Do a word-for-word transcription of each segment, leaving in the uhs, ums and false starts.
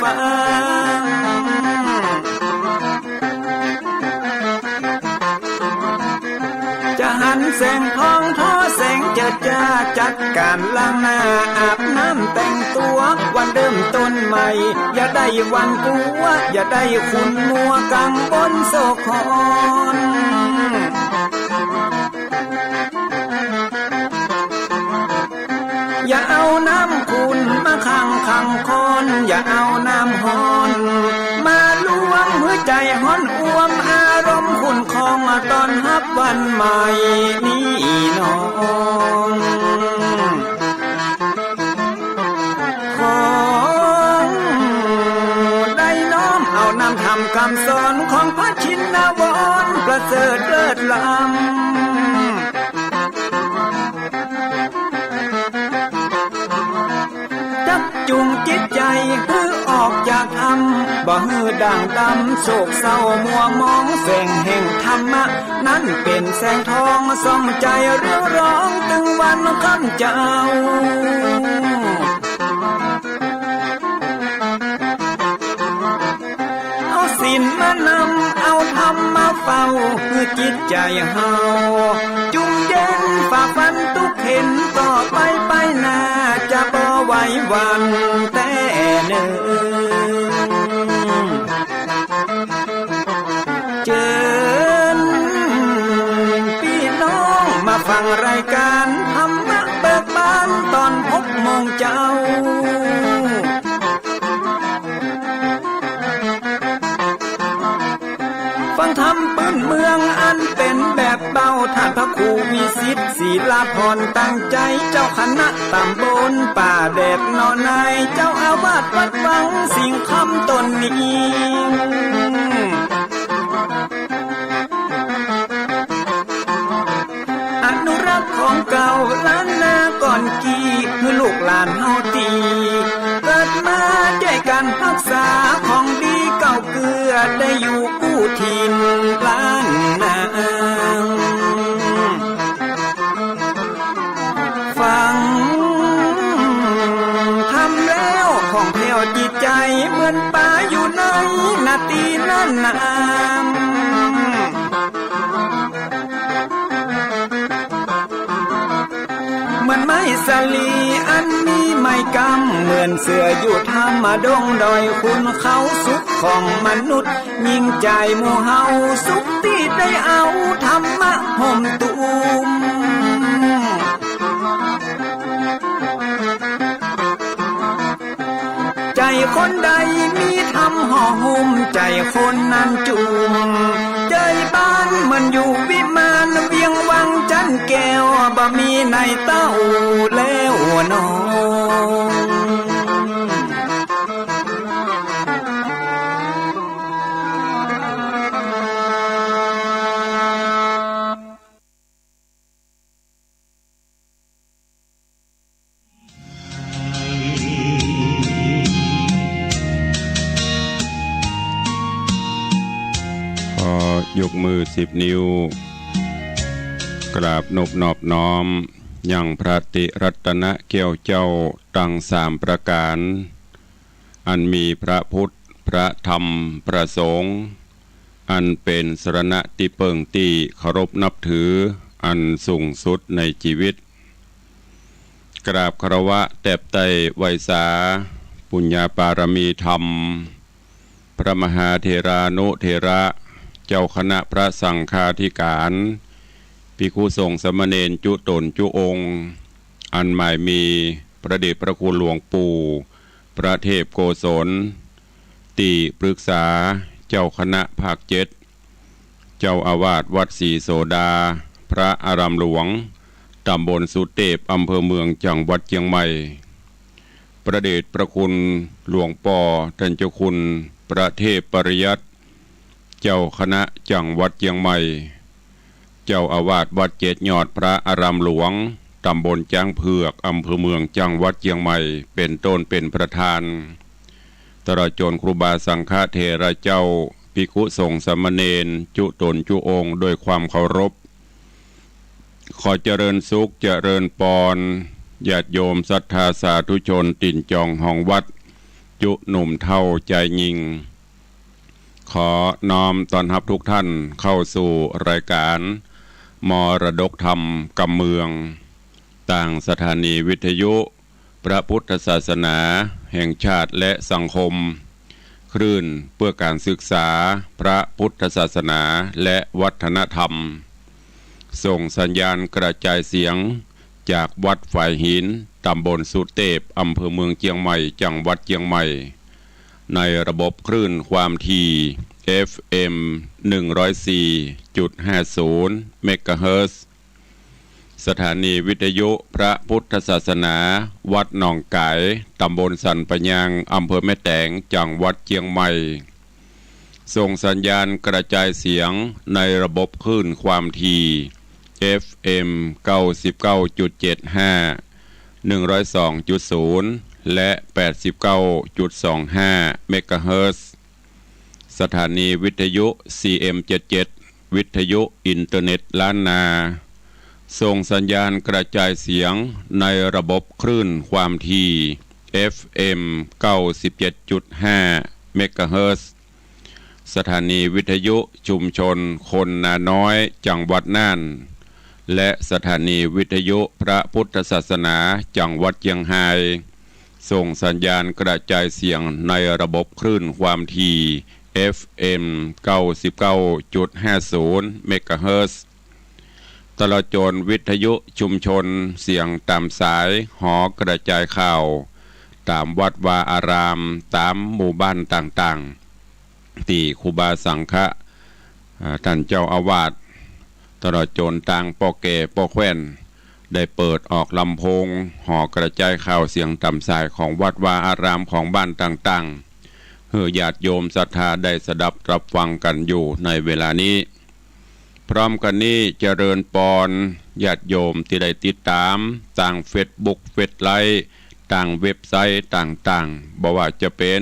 ฟัง จะหันแสงทองทอแสงเจิดจ้า จัดก๋านล้างหน้าอาบน้ำแต่งตั๋ว วันเริ่มต้นใหม่ อย่าได้หวั่นกลัว อย่าได้ขุ่นมัวกังวลโศกขอน อย่าเอาน้ำขุ่นมาขังขังคอน อย่าเอาน้ำฮ้อนมาลวง หื้อใจ๋ฮ้อนอ่วม อารมณ์ขุ่นคอง มาต้อนฮับวันใหม่นี้น้อง ขอได้น้อมเอานำธรรมกำสอน ของพระชินวรประเสริฐเลิศล้ำ จักจูงจิตใจ๋หื้อออกจากถ้ำ บ่หื้อด่างดำโศกเศร้ามัวหมอง แสงแห่งธรรมะนั้นเป๋นแสงทอง ส่องใจ๋เรืองรอง ตึงวันค่ำเจ้า เอาศีลมานำ เอาธรรมมาเฝ้า หื้อจิตใจ๋เฮาจุ่มเย็น ฝ่าฟันตุ๊กเข็ญ ต่อไปไปหน้า จะบ่ไหวหวั่นแต๊เน่อ เจิญปี้น้องมาฟังรายก๋านธรรมะเบิกบาน ต๋อนหกโมงเจ๊า ฟังธรรมปื้นเมืองอันเป๋นแบบเบา ต้านพระครูวิสิทธิ์ ศิลาภรณ์ ตั้งใจ๋ เจ้าคณะต๋ำบลป่าแดดหนอใน เจ้าอาวาสวัดวังสิงห์คำต๋นนี้ อนุรักษ์ของเก่าล้านนาก่อนกี้ หื้อลูกหลานเฮาตี้เกิดมา จ้วยกั๋นฮักษาของดีเก่าเกื้อ ได้อยู่กู้ถิ่นล้านนา ฟังธรรมแล้วผ่องแผ้วจิตใจ๋ เหมือนป๋าอยู่ในนาตี้นั้นนา เหมือนไม้สาลีอันมีไม้กำ เหมือนเสืออยู่ถ้ำดงดอย ขุนเขาสุขของมนุษย์ ยิ่งใจ๋หมู่เฮาสุขตี้ได้เอาธรรมะห่มตุ้ม ใจ๋คนใดมีธรรมห่อหุ้ม ใจ๋คนนั้นจุ่ม ใจ๋บ้านเหมือนอยู่วิมาน เวียงวังจันแก้ว บ่มีในเต้าแล้วน้อง ขอยกมือสิบนิ้ว กราบนบนอบน้อมยังพระติรัตนะแก้วเจ้าตังสามประก๋าน อันมีพระพุทธ พระธรรม พระสงฆ์ อันเป๋นสรณะตี้เปิ้งตี้เคารพนับถืออันสูงสุดในจีวิต กราบคารวะแตบไต้ไหว้สาปุญญาปารมีธรรม พระมหาเถรานุเถระ เจ้าคณะพระสังฆาธิก๋าน ภิกขุสงฆ์สามเณรจุ๊ต๋นจุ๊องค์ อันหมายมีพระเดชพระคุณหลวงปู่ พระเทพโกศล ตี้ปรึกษาเจ้าคณะภาคเจ็ด เจ้าอาวาสวัดศรีโสดา พระอารามหลวง ต๋ำบลสุเตพ อำเภอเมือง จังหวัดเจียงใหม่ พระเดชพระคุณหลวงป้อต้านเจ้าคุณพระเทพปริยัติ เจ้าคณะจังหวัดเจียงใหม่ เจ้าอาวาสวัดเจ็ดยอด พระอารามหลวง ต๋ำบลจ๊างเผือก อำเภอเมือง จังหวัดเจียงใหม่ เป๋นต้นเป๋นประธาน ตลอดจ๋นครูบาสังฆเถระเจ้า ภิกขุสงฆ์สามเณรจุ๊ต๋นจุ๊องค์ ด้วยความเคารพ ขอเจริญสุขเจริญปอน ญาติโยมศรัทธาสาธุชนตี๋นจองฮองวัด จุหนุ่มเฒ่าจายญิง ขอน้อมต้อนฮับทุกท่านเข้าสู่รายก๋านมรดกธรรมกำเมือง ตางสถานีวิทยุพระพุทธศาสนาแห่งชาติและสังคม คลื่นเพื่อการศึกษาพระพุทธศาสนาและวัฒนธรรม ส่งสัญญาณกระจายเสียงจากวัดฝายหิน ตำบลสุเตพ อำเภอเมืองเจียงใหม่ จังหวัดเจียงใหม่ ในระบบคลื่นความถี่ เอฟเอ็ม หนึ่งร้อยสี่จุดห้าศูนย์ เมกะเฮิรตซ์ สถานีวิทยุพระพุทธศาสนาวัดหนองก๋าย ตำบลสันป่ายยาง อำเภอแม่แตง จังหวัดเจียงใหม่ ส่งสัญญาณกระจายเสียงในระบบคลื่นความถี่ เอฟเอ็ม เก้าสิบเก้าจุดเจ็ดห้า หนึ่งร้อยสองจุดศูนย์ และ แปดสิบเก้าจุดสองห้า เมกะเฮิรตซ์ สถานีวิทยุ ซีเอ็มเจ็ดเจ็ด วิทยุอินเทอร์เน็ตล้านนา ส่งสัญญาณกระจายเสียงในระบบคลื่นความถี่ เอฟเอ็ม เก้าสิบเจ็ดจุดห้า เมกะเฮิรตซ์ สถานีวิทยุชุมชนคนนาน้อย จังหวัดน่าน และสถานีวิทยุพระพุทธศาสนา จังหวัดเจียงฮาย ส่งสัญญาณกระจายเสียงในระบบคลื่นความถี่ เอฟเอ็ม เก้าสิบเก้าจุดห้าศูนย์ เมกะเฮิรตซ์ ตลอดจ๋นวิทยุชุมชนเสียงต๋ามสายหอกระจายข่าว ต๋ามวัดวาอาราม ต๋ามหมู่บ้านต่างๆ ตี้ครูบาสังฆะ อ่า ต้านเจ้าอาวาส ตลอดจ๋นตางป้อแก่ป้อแคว่น ได้เปิดออกลำโพงหอกระจายข่าวเสียงต๋ามสายของวัดวาอารามของบ้านต่างๆ หื้อญาติโยมศรัทธาได้สดับรับฟังกั๋นอยู่ในเวลานี้ พร้อมกั๋นนี้เจริญปอนญาติโยมตี้ได้ติดต๋ามตางเฟซบุ๊ก เฟซไลฟ์ ตางเว็บไซต์ต่างๆ บ่ว่าจะเป๋น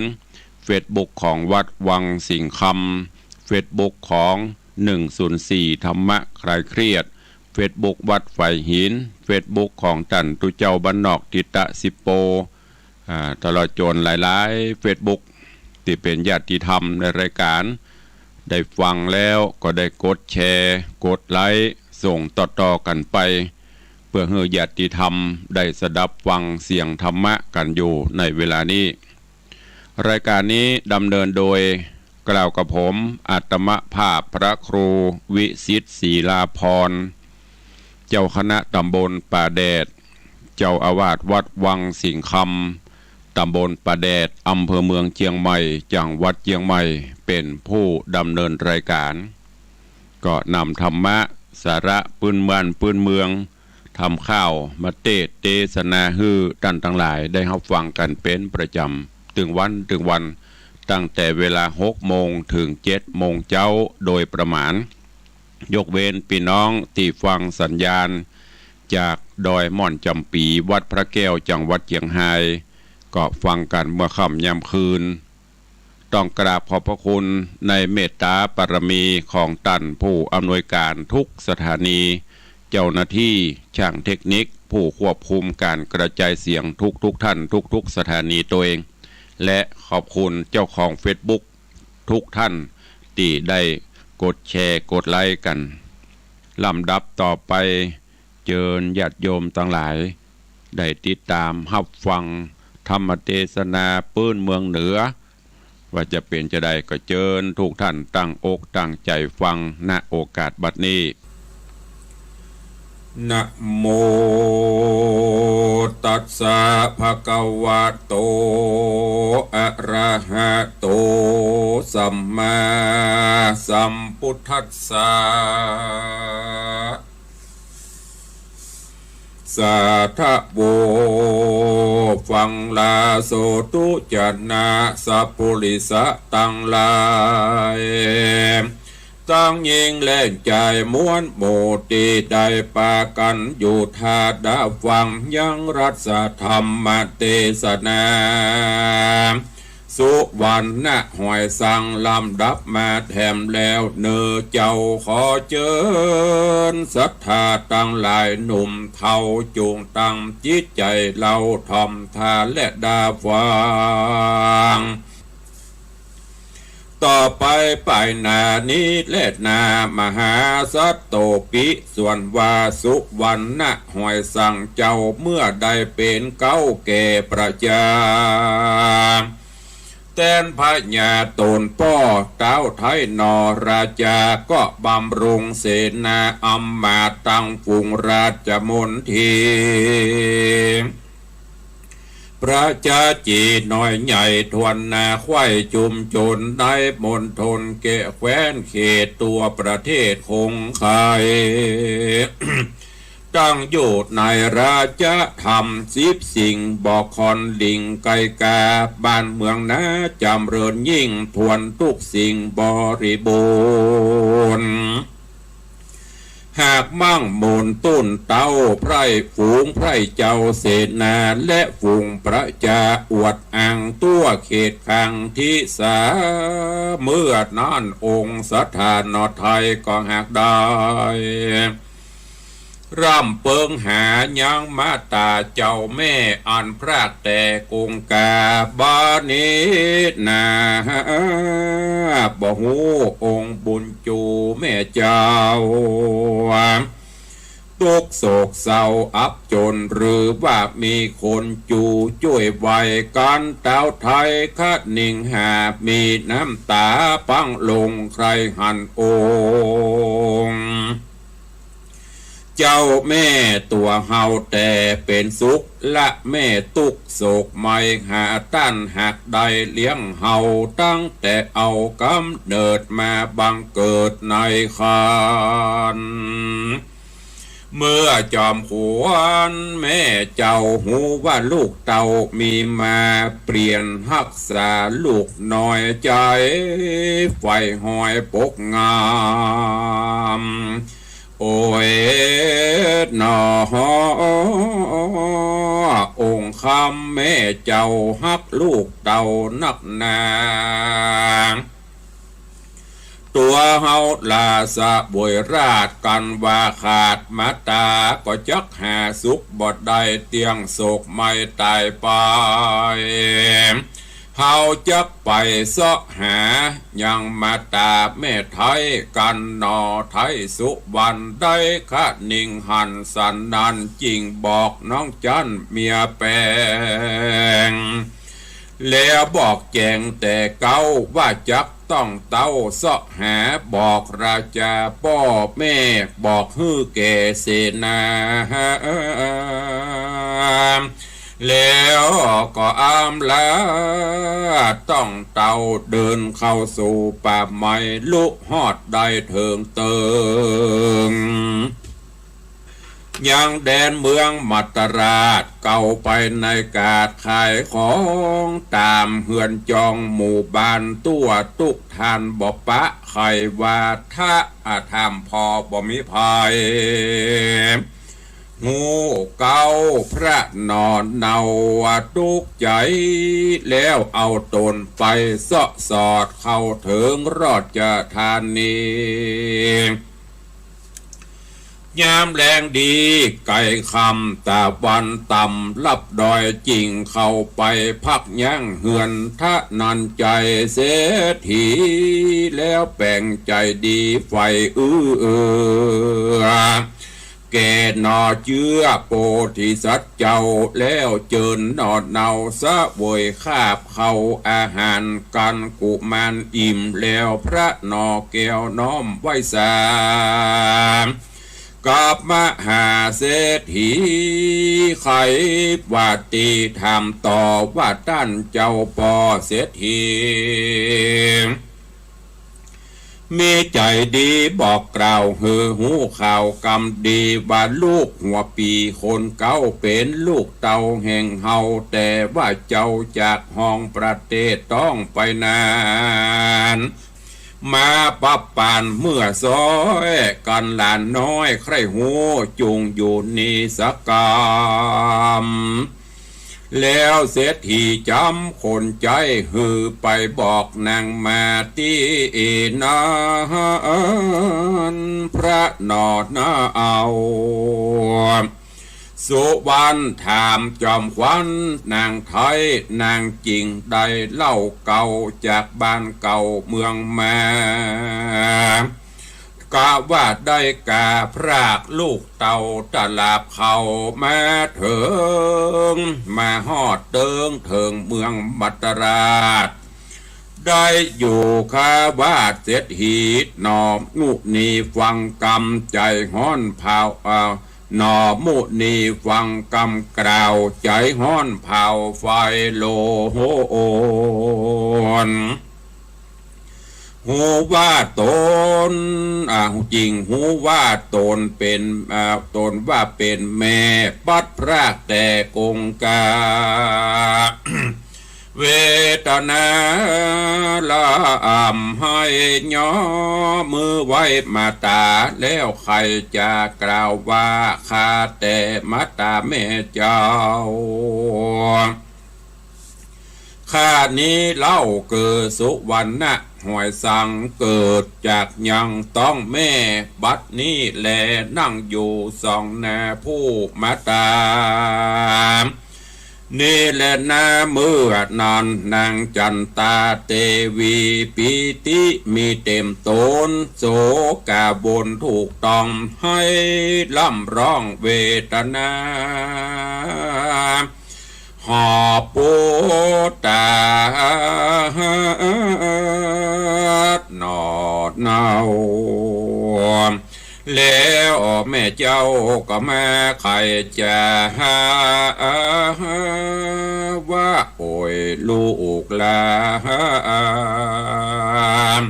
เฟซบุ๊กของวัดวังสิงห์คำ เฟซบุ๊กของ หนึ่งศูนย์สี่ ธรรมะคลายเครียด เฟซบุ๊กวัดฝายหิน เฟซบุ๊กของต้านตุ๊เจ้าบ้านนอกทิตะสิบโป อ่า ตลอดจ๋นหลายๆ เฟซบุ๊ก ตี้เป๋นญาติธรรมในรายก๋าน ได้ฟังแล้วก็ได้กดแชร์ กดไลก์ ส่งต่อๆ กั๋นไป เปื้อหื้อญาติธรรมได้สดับฟังเสียงธรรมะกั๋นอยู่ในเวลานี้ รายก๋านนี้ดำเนินโดย กล่าวกับผม อาตมาภาพพระครูวิสิทธิ์ ศรีลาภรณ์ เจ้าคณะตำบลป่าแดด เจ้าอาวาสวัดวังสิงห์คำ ตำบลป่าแดด อำเภอเมืองเจียงใหม่ จังหวัดเจียงใหม่ เป๋นผู้ดำเนินรายก๋าน ก็นำธรรมะ สาระปื้นบ้านปื้นเมือง ธรรมข่าวมาเตสน์เตสนาหื้อต้านตังหลายได้ฮับฟังกั๋นเป๋นประจ๋ำ ตึงวันตึงวัน ตั้งแต่เวลาหกโมงเถิงเจ็ดโมงเจ๊าโดยประมาณ ยกเว้นปี้น้องตี้ฟังสัญญาณจากดอยม่อนจ๋ำปี๋ วัดพระแก้ว จังหวัดเจียงฮาย ก็ฟังกั๋นเมื่อค่ำยามคืน ต้องกราบขอบพระคุณในเมตต๋าบารมีของต้านผู้อำนวยก๋านทุกสถานี เจ้าหน้าตี้ จ้างเทคนิค ผู้ควบคุมก๋านกระจายเสียงทุกๆ ท่าน ทุกๆ สถานีตวย และขอบคุณเจ้าของเฟซบุ๊กทุกท่านตี้ได้กดแชร์ กดไลก์กั๋น ลำดับต่อไป เจิญญาติโยมตังหลาย ได้ติดต๋ามฮับฟังธรรมเตสนาปื้นเมืองเหนือ ว่าจะเป๋นจาใด ก็เจิญทุกท่านตั้งอกตั้งใจ๋ฟัง ณ โอกาสบัดนี้ นะโม ตัสสะ ภะคะวะโต อะระหะโต สัมมาสัมพุทธัสสะ สาธะโว ฟังลาโสตุจะนะ สัพปุริสะตังหลาย ตังญิงและจายมวลหมู่ตี้ได้ปากั๋นอยู่ท่าดาฟังยังรัตถธรรมเตสนา สุวรรณหอยสังลำดับมาแถมแล้วเน่อเจ้า ขอเจิญศรัทธาตังหลายหนุ่มเฒ่า จุ่งตั้งจิตใจ๋เล่าถ่อมต๋าและดาฟัง ต่อไปป๋ายหน้านี้แลนา มหาสัตโตปิ ส่วนว่าสุวรรณหอยสังเจ้า เมื่อได้เป๋นเก๊าแก่ประจา แตนพญาต๋นป้อเต๊าไทยหนอ ราชาก็บำรุงเสนาอำมาตย์ตังฝูงราชมนตรี ประชาจีน้อยใหญ่ถ้วนหน้า ใคว่ชุมชนในมณฑลแก่แคว้นเขตทั่วประเทศคงไค ตั้งอยู่ในราชธรรมสิบสิ่ง บ่อคอนลิงไก่กา บ้านเมืองนาจ๋ำเริญยิ่ง ถ้วนทุกสิ่งบริบูรณ์ หากมั่งมูลตุ้นเต๊า ไพร่ฝูงไพร่เจ้าเสนา และฝูงประจาอวดอ้างตั๋วเขตขังทิสา เมื่อนั้นองค์สถานไทยก็หากได้ ร่ำเปิงหายังมาต๋าเจ้าแม่อันพรากแต่กงกา บาดนี้นา บ่ฮู้องค์บุญจูแม่เจ้า ตุ๊กข์โศกเศร้าอับจ๋น หรือว่ามีคนจูจ้วยไหวกั๋น เต๊าไทยคะนิงหา มีน้ำต๋าปังลงใคร่หันองค์ เจ้าแม่ตั๋วเฮาแต่เป๋นสุข ละแม่ตุ๊กข์โศกไหม้ หาต้านหากได้เลี้ยงเฮา ตั้งแต่เอาก๋ำเนิดมาบังเกิดในครรภ์ เมื่อจอมขวัญแม่เจ้าฮู้ว่าลูกเต้ามีมา เปลี่ยนฮักษาลูกน้อยใจ๋ ใฝ่หอยปกงาม โอ้ยหนอ องค์คำแม่เจ้าฮักลูกเต้านักหนา ตั๋วเฮาลาเสวยราชกั๋นว่าขาดมาต๋า ก็จักหาสุขบ่ได้ เตี้ยงโศกไหม้ต๋ายไป เฮาจักไปเซาะหายังมาต๋าแม่ไทยกั๋นหนอ ไทยสุวรรณได้คะนิงหันสันนั้น จึงบอกน้องจั๊นเมียแปง แล้วบอกแจ้งแต่เก๊าว่าจักต้องเต้าเซาะหา บอกราชาป้อแม่ บอกหื้อแก่เสนา แล้วก็อำลาต้องเต้าเดินเข้าสู่ป่าไม้ ลุฮอดได้เถิงเติง ยังแดนเมืองมัตตราช เก๊าไปในก๋าดขายของต๋ามเฮือนจองหมู่บ้านตั๋ว ตุ๊กท่านบ่ปะใค่ว่า ถ้าอาธรรมผ่อบ่มีภัย ฮู้เก๊าพระหน่อเนาว่าตุ๊กใจ๋ แล้วเอาต๋นไปเซาะสอดเข้าเถิงราชธานี ยามแลงดีใก้ค่ำตะวันต่ำลับดอย จึงเข้าไปพักยังเฮือนธนัญชัยเศรษฐี แล้วแป๋งใจ๋ดีใฝ่เอื้อ แก่หน่อเจื้อโพธิสัตว์เจ้า แล้วเจิญหน่อเนาเสวยคาบเข้าอาหารกั๋น กุมารอิ่มแล้วพระหน่อแก้วน้อมไหว้สา กับมหาเศรษฐี ใค่ว่าตี้ถามต่อว่า ต้านเจ้าป้อเศรษฐี มีใจ๋ดีบอกกล่าวหื้อฮู้ข่าวกำดีว่า ลูกหัวปี๋คนเก๊าเป๋นลูกเต้าแห่งเฮา แต่ว่าเจ้าจากห้องประเทศต้องไปนาน มาปะปานเมื่อซ้อยกั๋นหลานน้อยใคร่ฮู้ จุ่งอยู่นี่สักกำ แล้วเศรษฐีจ๋ำคนใจ๋หื้อไปบอกนางมาตี้นั้น พระหนอนาเอา สุวรรณถามจอมขวัญนางไทย นางจิ่งได้เล่าเก่าจากบ้านเก่าเมืองมา กะว่าได้ก๋าพรากลูกเต้าตะหลาบเข้ามาเถิง มาฮอดเติงเถิงเมืองมัตตราช ได้อยู่คาวาสเศรษฐี หนอมุนีฟังกำใจ๋ฮ้อนเผา เอ่อ หนอมุนีฟังกำกล่าวใจ๋ฮ้อนเผาไฟโลน ฮู้ว่าต๋น อ่า จิ่งฮู้ว่าต๋นเป๋น อ่า ต๋นว่าเป๋นแม่ ปัดพรากแต่กงกา เวทนาละอ่ำไห้ ยอมือไหว้มาต๋า แล้วใค่จะกล่าวว่า ข้าแต่มาต๋าแม่เจ้า ข้านี้เล่าเกิดสุวรรณะหอยสัง เกิดจากยังต๊องแม่ บัดนี้แลนั่งอยู่สองหน้าผู้มาต๋า นี่แลนา เมื่อนั้นนางจันตาเตวี ปีติมีเต็มต๋น โสกาบนถูกต้อง ไห้ร่ำร้องเวทนา หอบปูตาหนอเนา แล้วแม่เจ้าก็มาใค่จะว่า โอ้ยลูกหลาน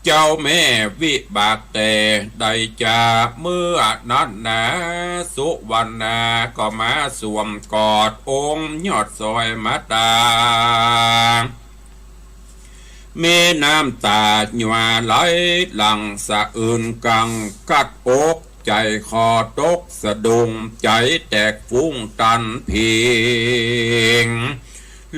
เจ้าแม่วิบากแต่ได้จาก เมื่อนั้นนา สุวรรณาก็มาสวมกอดองค์ยอดสอยมาต๋า มีน้ำต๋าหยั่วไหลหลั่งสะอื้นกัง กัดอกใจ๋คอตกสะดุ้ง ใจ๋แตกฟุ้งตันผิง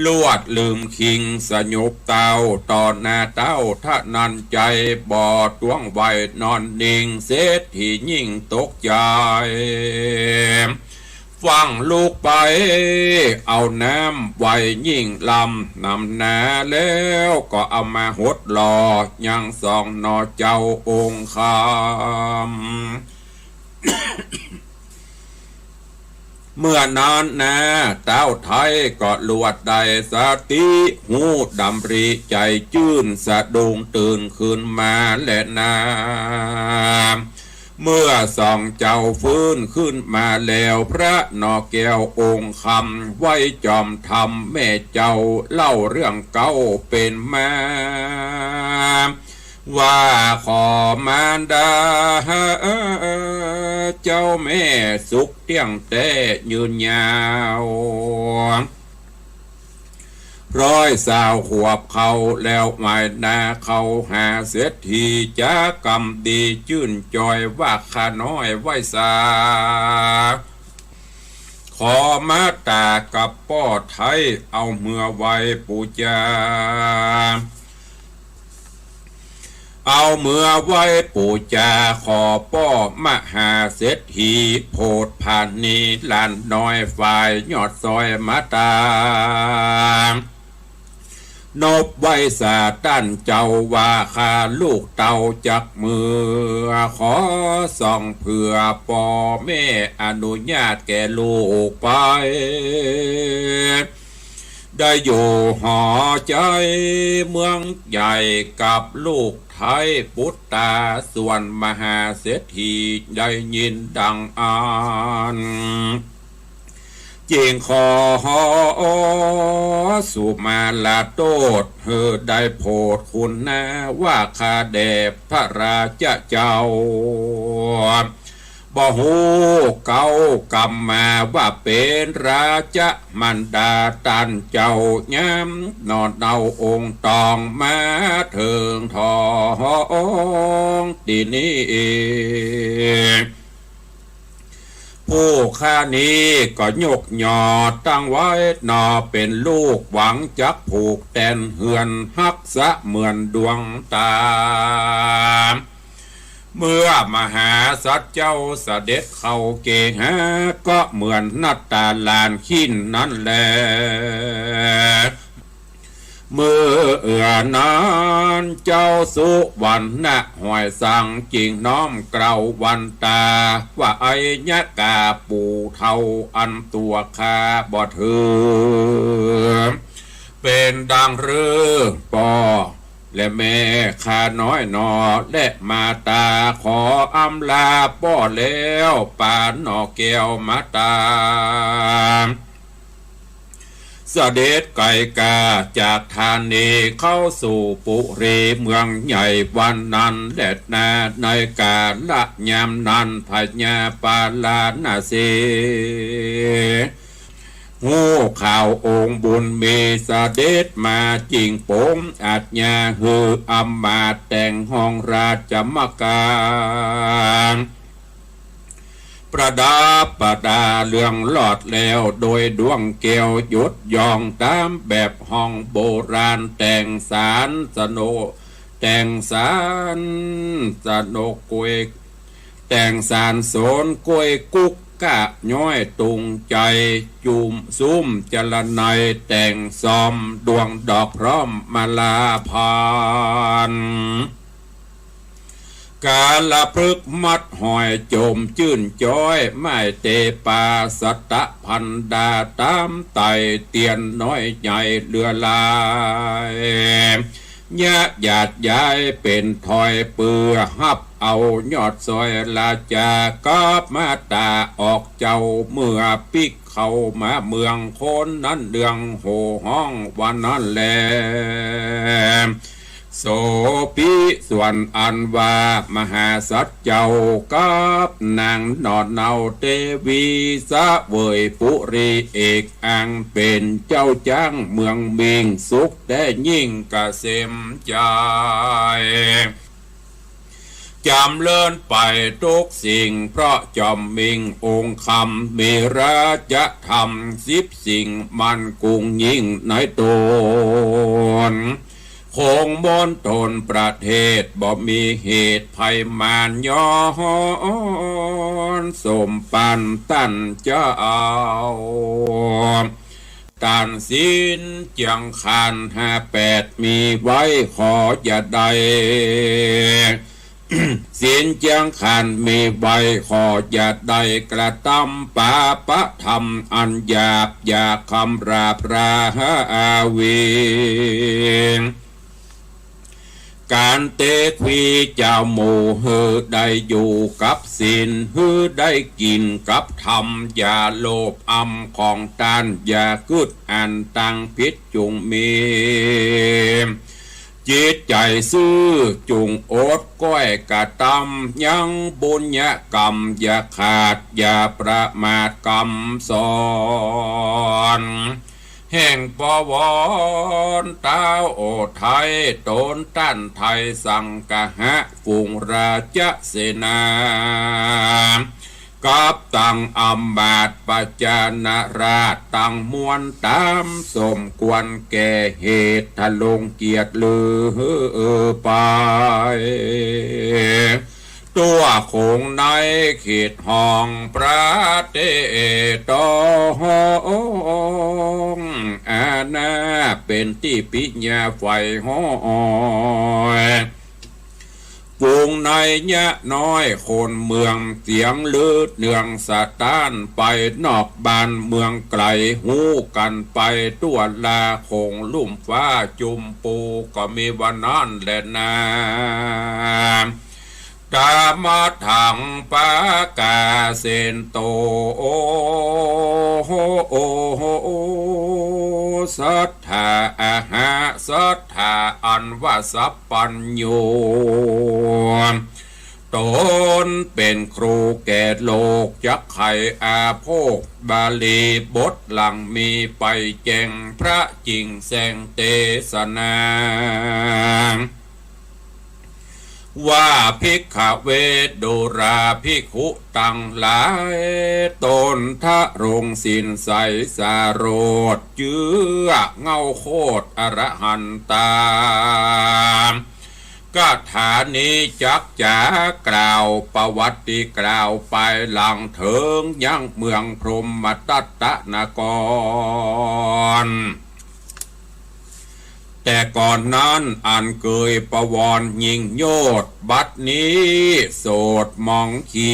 ลวดลืมคิงสยบเต้า ต่อหน้าเต้าธนัญไจย บ่ต้วงไหวนอนนิ่ง เศรษฐียิ่งตกใจ๋ ฟั่งลุกไปเอาน้ำไหว้ยิ่งลำนำนา แล้วก็เอามาหดหล่อยังสองหน่อเจ้าองค์คำ เมื่อนั้นนา เต้าไทยก็ลวดได้สติ ฮู้ดำริใจ๋จื้น สะดุ้งตื่นขึ้นมาแลนา เมื่อสองเจ้าฟื้นขึ้นมาแล้ว พระหน่อแก้วองค์คำ ไหว้จอมธรรมแม่เจ้า เล่าเรื่องเก่าเป๋นมา ว่าขอมารดาเจ้าแม่สุขเตี้ยงแต๊ยืนยาว ร้อยซาวขวบเข้าแล้ว ไหว้นาเข้าหาเศรษฐี จ๋ากำดีจื้นจอย ว่าข้าน้อยไหว้สา ขอมาต๋ากับป้อไทย เอาเมือไหว้ปู๋จา เอาเมือไหว้ปู๋จา ขอป้อมหาเศรษฐี โผดผานีหลานน้อยฝ่ายยอดสอยมาต๋า นบไหว้สาต้านเจ้าว่า ข้าลูกเต้าจักเมือ ขอส่องเผื่อป้อแม่อนุญาตแก่ลูกไป ได้อยู่หอใจ๋เมืองใหญ่กับลูกไทยปุตตา ส่วนมหาเศรษฐีได้ยินดังอั้น จึงขอสุมาลาโต้ษ หื้อได้โผดคุณนา ว่าข้าแด่พระราชเจ้า บ่ฮู้เก๊ากำมา ว่าเป๋นราชมารดาต้านเจ้ายาม หนอเนาองค์ตองมาเถิงทองตี้นี้เอง ผ ผู้ข้านี้ก็ยกยอตั้งไว้หนอ เป๋นลูกหวังจักผูกแตนเฮือน ฮักเสมือนดวงต๋า เมื่อมหาสัตว์เจ้าเสด็จเข้าเกหา ก็เหมือนหน้าต๋าหลานขิ้นนั้นแล เมื่อเอื้อนั้นเจ้าสุวรรณะหอยสังจึงน้อมเกล้าวันต๋า ว่าไอ้ยะกาปู่เฒ่าอันตั๋วข้าบ่ถือ เป๋นดังเรือป้อและแม่ข้าน้อยหนอ และมาต๋าขออำลาป้อแล้ว ปาหน่อแก้วมาต๋า เสด็จไกลก๋าจากธานีเข้าสู่ปุรีเมืองใหญ่วันนั้นแลนา ในกาละยามนั้นพญาปาราณสี ฮู้ข่าวองค์บุญมีเสด็จมา จึงปรงอาญาหื้ออำมาตย์แต่งห้องราชมังคลา ประดับประดาเรืองรอดแล้วโดยดวงแก้วยศยองต๋ามแบบห้องโบราณ แต่งสารสนก แต่งสารสนกกล้วย แต่งสารสนกล้วยกุกกะย้อยตุงไจ จุ่มสุมจรไนยแต่งซอมดวงดอกพร้อมมาลาภัณฑ์ กาละพฤกษ์มัดหอยจมจื้นจ้อย ไม้เตปาสัตตะพันดาต๋ามไต่เตียนน้อยใหญ่เลือหลาย ยะหยาดย้ายเป๋นถอยเปื้อฮับเอายอดซอยราชากับมาต๋าออกเจ้าเมื่อปิ๊กเข้ามาเมืองคนนั้นเรื่องโห่ฮ้องวันนั้นแล โสภิส่วนอันว่ามหาสัตว์เจ้ากับนางหน่อเนาเตวีเสวยปุรีเอกอังเป๋นเจ้าจ๊างเมืองมิงสุขแต๊ยิ่งกะเสมใจ๋ จ๋ำเริญไปตุ๊กสิ่งเพราะจอมมิงองค์คำมีราชธรรมสิบสิ่งมั่นกุ้งยิ่งในต๋น คงมณฑลประเทศบ่มีเหตุภัยมารย้อนสมปันตันเจ้า ตันสินเจียงคานห้าแปดมีไว้ขออย่าได้ สินเจียงคานมีไว้ขออย่าได้กระตำปาปะธรรมอันหยาบอย่าคำราบราอาวี ก๋านเตควีเจ้าหมู่หื้อได้อยู่กับสิน หื้อได้กิ๋นกับธรรม อย่าโลภอำของต้าน อย่ากึ๊ดอันตังผิดจุ่งมี จิตใจ๋ซื่อจุ่งอดก้อยกระตำ ยังบุญญกรรมอย่าขาด อย่าประมาทกำสอน แห่งปวรตาวโอไทย ต๋นต้านไทยสังกะหะฝูงราชเสนา กับตังอำมาตย์ประจานาราชตังมวลต๋ามสมควรแก่เหตุทะลงเกียรติลือไป ตั๋วคงในเขตห้องประเทศตอง อาณาเป๋นตี้ปิญญาใฝ่ห้อย ฝูงในยะน้อยคนเมืองเสียงลือเนืองสะต้านไปนอกบ้านเมืองไก๋ ฮู้กั๋นไปทั่วลาคงลุ่มฟ้าจุมปูก็มีวันนั้นแลนา ตามะถังปะกาเสนโต โอโห โอโห สัตถาอะหะ สัตถาอันว่าสัพพัญญู ต๋นเป๋นครูแก่โลก จักไขอาโภค บาลีบทหลังมีไปแจ้ง พระจิ่งแสงเตสนา ว่า ภิกขะเว ดูราภิกขุตังหลาย ต๋นทรงศีลใสสะโรธ เจื้อเง้าโคตรอรหันตา คาถานี้จักจ๋ากล่าวประวัติกล่าวไปหลังเถิงยังเมืองพรหมทัตตนคร แต่ก่อนนั้นอันเกยประวรยิ่งโยชน์ บัดนี้โสดหมองขี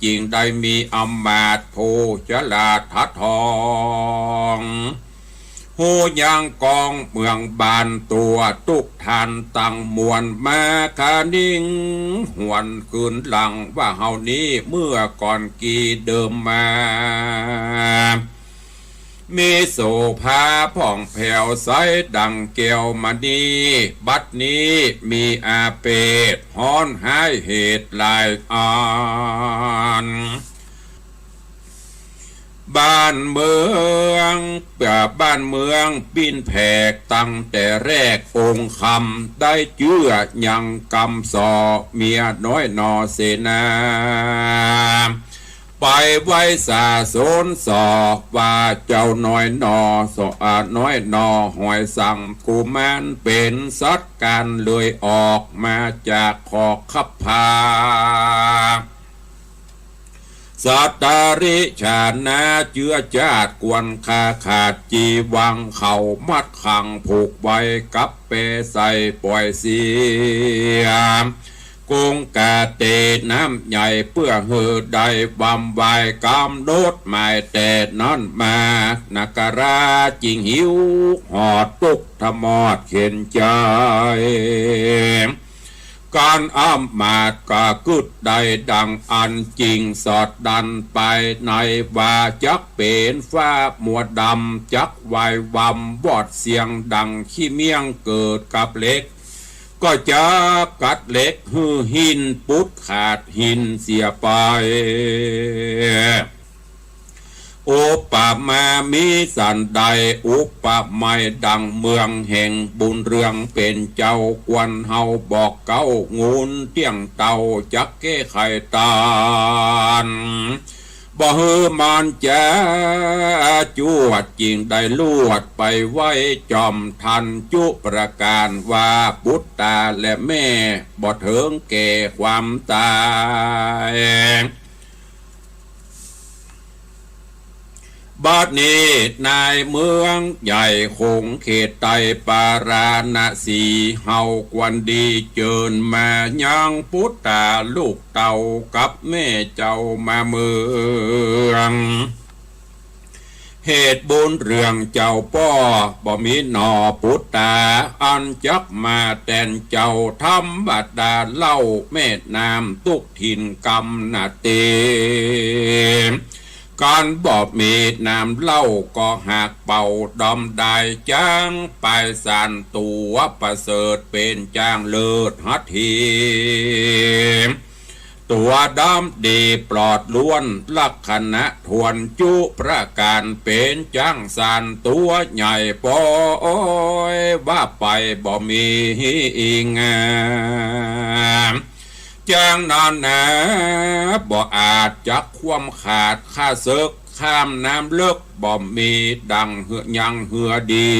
จึงได้มีอำมาตย์ผู้ฉลาดทัดทอง ฮู้ยังกองเมืองบานตั๋ว ตุ๊กท่านตังมวลมาคะนิงหวนคืนหลัง ว่าเฮานี้เมื่อก่อนกี่เดิมมา มีโสภาผ่องแผ้วใสดังแก้วมณี บัดนี้มีอาเพศฮ้อนฮ้ายเหตุหลายอัน บ้านเมือง บ้านเมืองปิ้นแผกตั้งแต่แรก องค์คำได้เจื้อยังกำส่อ เมียน้อยหน่อเสนา ไปไหว้สาสนส่อ ว่าเจ้าน้อยหน่อส่อ อาน้อยหน่อหอยสังกุมาร เป๋นสัตว์กาฬเลยออกมาจากขอกคับผา สัตตริชานา เจื้อจาติกวนคาขาดจีวัง เขามัดขังผูกไว้กับแปใส่ป่อยเสีย กงกาเตน้ำใหญ่ เปื้อหื้อได้วำวายกำหนดหมายแต่นั้นมา นาคราจึงหิวหอดตุ๊กทะมอดเข็ญใจ๋ ก๋านอำมาตย์ก็กึ๊ดได้ดังอั้น จึงสอดดั้นไปในว่า จักเป๋นฟ้ามัวดำ จักวายวำวอดเสียงดังขี้เมี้ยงเกิดกับเหล็ก ก็จักกัดเหล็กหื้อหินปุดขาดหินเสียไป อุปมามีสันใด อุปไมยดังเมืองแห่งบุญเรืองเป๋นเจ้า ควรเฮาบอกเก๊างูลเตี้ยงเต้า จักแก้ไขต้าน บ่หื้อมันจะจวด จึงได้ลวดไปไหว้จอมทันจุประการ ว่าปุตตาและแม่บ่เถิงแก่ความต๋าย บัดนี้ในเมืองใหญ่ขงเขตไตรปาราณสี เฮาควรดีเจิญมายังปุตตาลูกเต้ากับแม่เจ้ามาเมือง เหตุบุญเรื่องเจ้าป้อบ่มีหน่อปุตตา อันจักมาแตนเจ้าธรรมดาเล่า แม่น้ำตุ๊กถิ่นกำนาเต ก๋านบ่มีน้ำเล่าก็หากเป่าดอมได้ จ๊างไปสานตั๋วประเสริฐเป๋นจ๊างเลิศหัตถี ตั๋วดำดีปลอดล้วนลักษณะถ้วนจุประการ เป๋นจ๊างสานตั๋วใหญ่ปอยว่าไปบ่มีอีงาม จ๊างนั้นนาบ่อาจจักคว่ำขาดข้าเสิก ข้ามน้ำเลิกบ่มีดังเฮือยังเฮือดี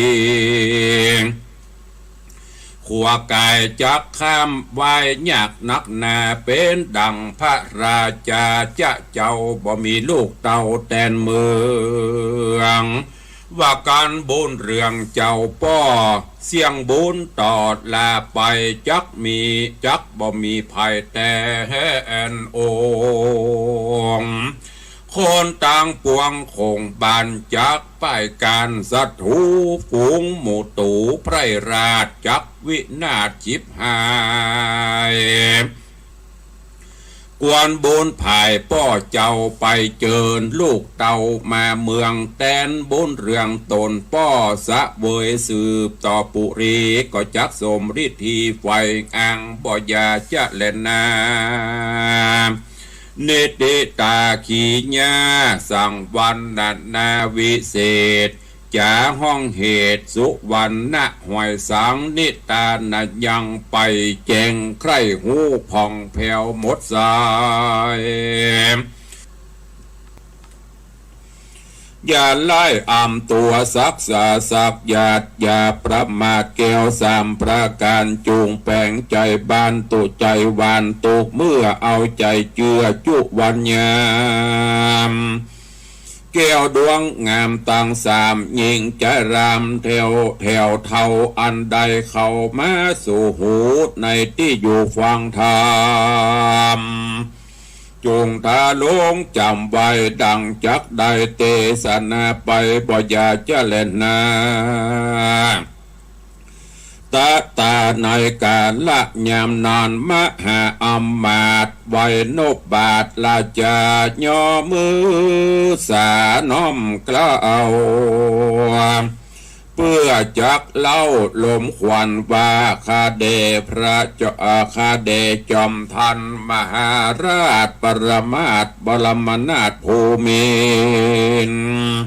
ขัวก๋ายจักข้ามว่ายยากนักหนา เป๋นดังพระราชาจะเจ้าบ่มีลูกเต้าแตนเมือง ว่าก๋านบุญเรื่องเจ้าป้อ เสี้ยงบุญตอดลาไป จักมีจักบ่มีภัยแตนองค์ คนตังปวงคงบ่านจักป้ายก๋าน ศัตรู๋ฝูงหมู่ตั๋วไพร่ราชจักวินาศฉิบหาย ควรบุญผายป้อเจ้าไปเจิญลูกเต้ามาเมือง แตนบุญเรื่องต๋นป้อเสวยสืบต่อปุรี ก็จักสมฤทธีไฟอังบ่อย่าจะแลนา นิติตาขีญาสังวรรณนาวิเศษ จ๋าฮ้องเหตุ สุวรรณะห้วยสัง นิตานะยังไปแจ้งใคร่ฮู้ผ่องแผ้วหมดสาย อย่าไล่อำตั๋วสักษาสักหยาด อย่าประมาทแก้วสามประก๋าน จุ่งแป๋งใจ๋บาน ตุ๊ใจ๋หวานตุ๊กเมื่อ เอาใจ๋เจื้อจุวันยาม แก้วดวงงามตังสาม ยิ่งใจ๋รามแถว แถวเฒ่าอันใดเข้ามาสู่ฮูในตี้อยู่ฟังธรรม จุ่งทาลงจ๋ำไว้ดั่งจักได้เตสนาไป บ่อย่าจะแล่นหน้า ตะตาในก๋าละยามนั้น มหาอำมาตย์ไหว้นบบาทราชา ย่อมือสาน้อมเกล้า เปื้อจักเล่าลมขวัญว่า ข้าแด่พระเจ้า ข้าแด่จอมทันมหาราช ปรมาทย์บรมนาถภูมินทร์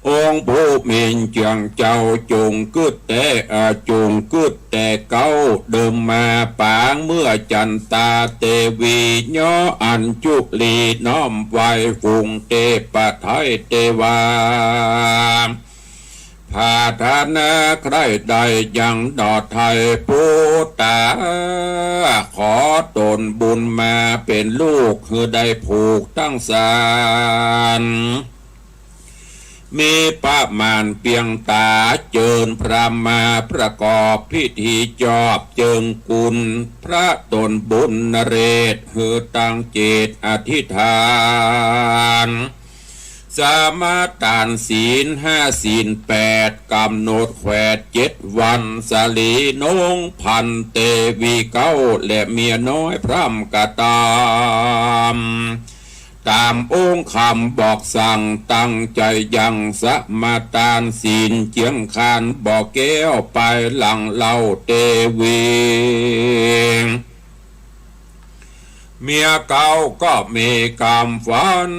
องค์ภูมินทร์เจื้องเจ้า จุ่งกึ๊ดแต่ เอ่อ จุ่งกึ๊ดแต่เก๊า เดิมมาปางเมื่อจันตาเตวี ย่ออัญจุลีน้อมไหว้ ฝูงเตปะไทยเตวา ผาถนาใคร่ได้ยังหนอไทยปุตตา ขอต๋นบุญมาเป๋นลูก หื้อได้ผูกตังสาร มีประมาณเปียงต๋า เจิญพราหมณ์มาประกอบพิธีจอบ เจิงคุณพระต๋นบุญนเรศ หื้อตั้งจิตอธิษฐาน สมาตานศีลห้าศีลแปด ก๋ำหนดแขวดเจ็ดวัน สาลีนงพันเตวีเก๊า และเมียน้อยพร่ำกระตำ ต๋ามองค์คำบอกสั่ง ตั้งใจ๋ยังสมาตานศีล เจียงคานบ่อแก้ว ปายหลังเล่าเตวี เมียเก๊าก็มีกำฝัน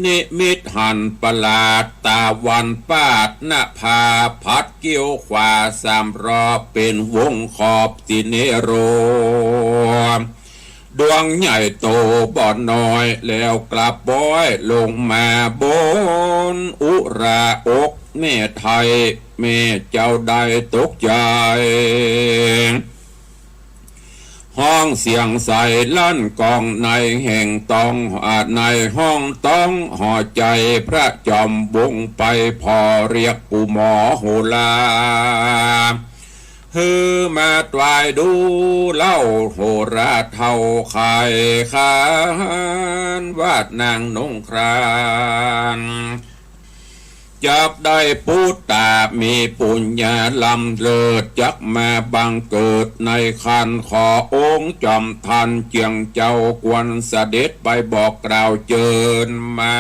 นิมิตหันประหลาด ตาวันปาด นภาพัด เกี้ยวขวาสามรอบ เป๋นวงขอบสิเนโร ดวงใหญ่โตบ่น้อย แล้วกลับบ้อยลงมาบน อุราอกแม่ไทย แม่เจ้าได้ตกใจ๋ ฮ้องเสียงใสลั่นก้องในแห่งต้อง อ่า ในห้องต้องหอใจ๋ พระจอมวงไปผ่อเรียกปู่หมอโหรา หื้อมาตวายดูเล่าโหราเฒ่าไขขานวาดนางนงคราน จักได้ปุตตามีปุญญาล้ำเลิศ จักมาบังเกิดในครรภ์ ขอองค์จอมทันเจียงเจ้าควรเสด็จไปบอกกล่าวเจิญมา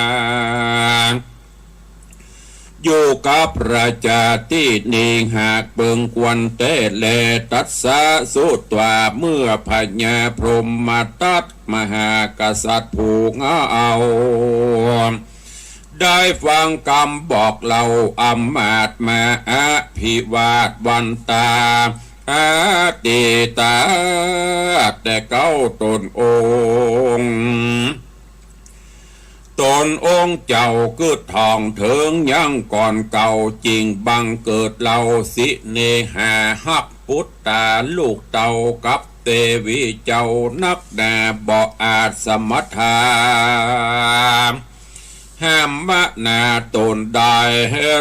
อยู่กับราชาตี้นี้หากเปิงควรแต๊แล ตัสสะสุตวา เมื่อพญาพรหมทัตมหากษัตริย์ผู้งาม ได้ฟังกำบอกเล่าอำมาตย์มาอภิวาทวันตา อติตา แต่เก๊าต๋นองค์ ต๋นองค์เจ้ากึ๊ดถ่องเถิงยังก่อนเก่า จิ่งบังเกิดเล่าสิเนหาฮักปุตตาลูกเต้ากับเตวีเจ้านักหนาบ่อาจสมัทธา ห้ามมนาต๋นได้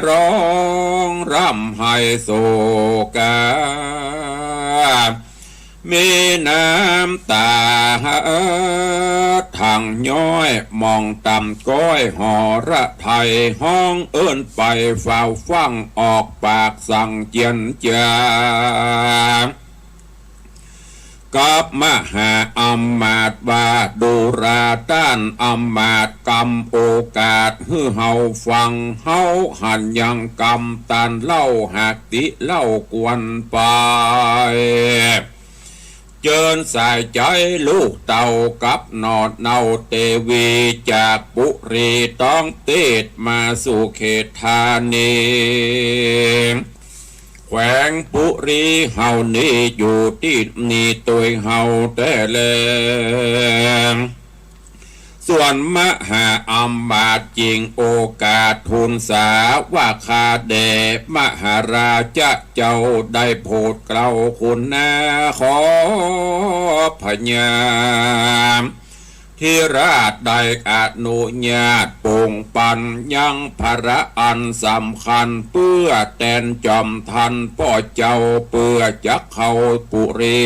ร้องร่ำไห้โศกา มีน้ำต๋าหักถังย้อย มองต่ำก้อยหอระไทย ฮ้องเอิ้นไปฝ่าวฟั่ง ออกปากสั่งเจียนจา กับมหาอำมาตย์ว่า ดูราต้านอำมาตย์ กำโอกาสหื้อเฮาฟัง เฮาหันยังกำตานเล่า หากติเล่าควรไป ต เจิญสายใจ๋ลูกเต้ากับหน่อเนาเตวี จากปุรีต้องเตชมาสู่เขตธานี แขวงปุรีเฮานี้ อยู่ตี้นี่ตวยเฮาแต๊แล ส่วนมหาอำมาตย์จิ่งโอกาสทูลสาว่า ข้าแด่มหาราชะเจ้าได้โผดเกล้าคุณนาขอพญาธิราชได้อนุญาตปรงปันยังภาระอันสำคัญ เปื้อแตนจอมท่านป้อเจ้า เปื้อจักเข้าปุรี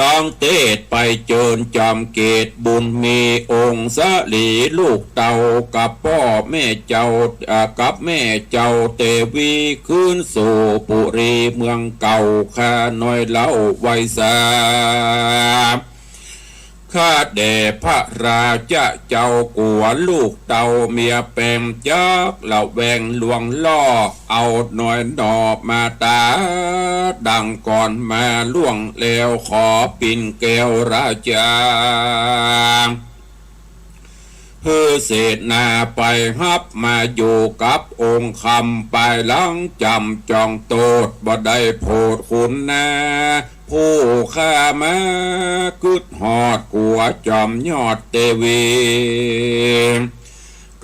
ต้องเตชไปเจิญจอมเกตบุญมีองค์สลีลูกเต้ากับป้อแม่เจ้า อ่า กับแม่เจ้าเตวีคืนสู่ปุรีเมืองเก่าข้าน้อยเล่าไว้สา ข้าแด่พระราชะเจ้ากั๋วลูกเต้าเมียแป๋งจักละแวงลวงล่อ เอาน้อยหน่อมาต๋าดังก่อนมาล่วงแล้ว ขอปิ่นแก้วราชา หื้อเสนาไปฮับมาอยู่กับองค์คำ ปายหลังจ๋ำจองโต้ษ บ่ได้โผดคุณนา ผู้ข้ามากึ๊ดฮอดกั๋วจอมยอดเตวี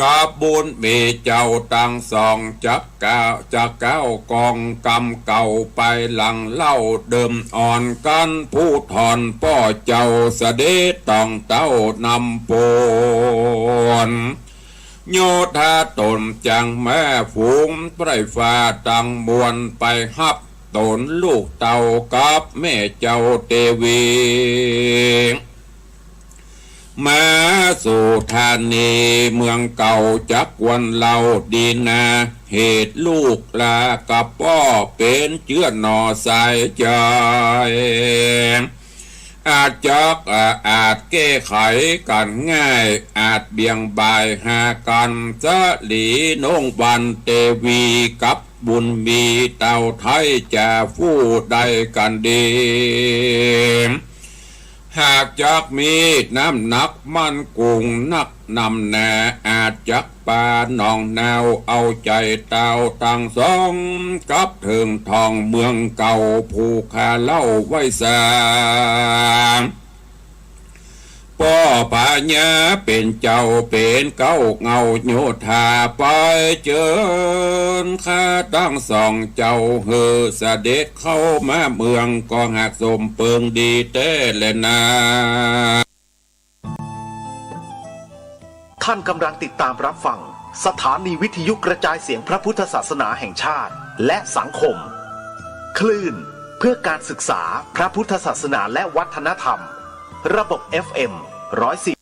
กับบุญมีเจ้าตังสองจักก้าว จักก้าวกองกำเก่าไปหลังเล่า เดิมอ่อนกั๋นผู้ถอนป้อเจ้าเสด็จต้องเต้านำปน โยธาต๋นจังมาฝูงไพร่ฟ้าตังมวลไปฮับ ต๋นลูกเต้ากับแม่เจ้าเตวี มาสู่ธานีเมืองเก่าจักควรเล่าดีนา เหตุลูกลากับป้อเป๋นเจื้อหน่อสายใจ๋ อาจจัก อาจแก้ไขกั๋นง่าย อาจเบี่ยงบ่ายหากั๋น สลีนงวันเตวีกับบุญมีเต้าไท้จะฟู่ได้กั๋นดี หากจักมีน้ำหนักมั่นคงนักนำนา อาจจักปาหนองนาวเอาใจ๋เต้าตังสอง กับเถิงทองเมืองเก่าผู้ข้าเล่าไว้สา ป้อพญาเป๋นเจ้าเป๋นเก๊าเงาโยธาไปเจิญข้าตังสองเจ้า หื้อเสด็จเข้ามาเมืองก็หากสมเปิงดีแต๊แลนา ท่านกำลังติดตามรับฟังสถานีวิทยุกระจายเสียงพระพุทธศาสนาแห่งชาติและสังคม คลื่นเพื่อการศึกษาพระพุทธศาสนาและวัฒนธรรม ระบบ เอฟ เอ็ม ร้อยสี่